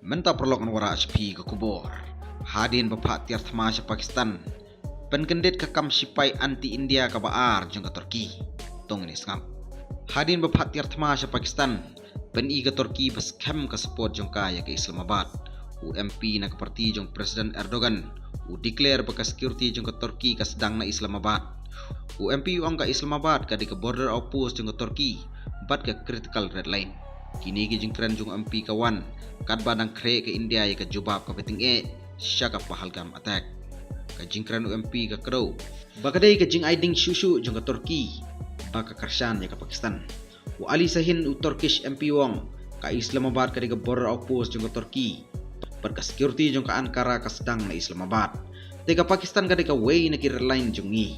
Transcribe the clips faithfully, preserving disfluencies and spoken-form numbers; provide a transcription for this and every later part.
Mynta paralok ngan wallam sha phi ka khubor. Hadien ba phah tiar thma sha Pakistan, pynkyndit ka kam shipai anti India kaba ar jong ka Turkey. To ngin ïa sngap. Hadien ba phah tiar thma sha Pakistan, pyni ka Turkey ba skhem ka support jong ka ïa ka Islamabad. U M P na ka party jong President Erdogan u declare ba ka security jong ka Turkey ka sdang na Islamabad. U M P u ong ka Islamabad ka dei ka border outpost jong ka Turkey bad ka critical red line. Kine ki jingkren jong u M P ka wan katba dang khreh ka India ïa ka jubab kaba tyngeh sha ka Pahalgam attack. Ka jingkren u M P ka kdew ba ka dei ka jingai ding shuh shuh jong ka Turkey ba ka kyrshan ïa ka Pakistan. U Ali Sahin, u Turkish M P u ong ka Islamabad ka dei ka border outpost jong ka Turkey bad ka security jong ka Ankara ka sdang na Islamabad. Te ka Pakistan ka dei kawei na ki red line jong ngi,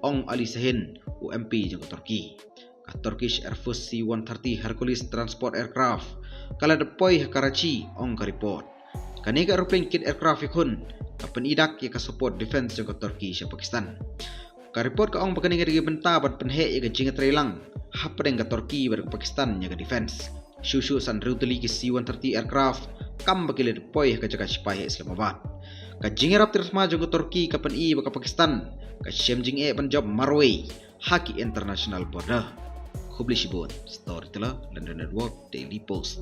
ong Ali Sahin, u M P jong ka Turkey. Ka Turkish Air Force C one thirty Hercules transport aircraft ka la dep poi ha Karachi, ong ka report. Kane ka aeroplane kit aircraft ïakhun ka pyni dak ïa ka support defense jong ka Turkey sha Pakistan. Ka report ka ong ba kane ka dei ka bynta ban pynheh ïa ka jingïatreilang hapdeng ka Turkey bad ka Pakistan ïa ka defense. Shuh shuh san hynriew tylli ki C one thirty aircraft kam ba ki la dep poi ha ka jaka shipai ha Islamabad. Ka jingïarap tiar thma jong ka Turkey ka pyni ba ka Pakistan ka shem jingeh ban jop marwei ha ki international border. Khublei shibun. Storyteller, London Network, Daily Post.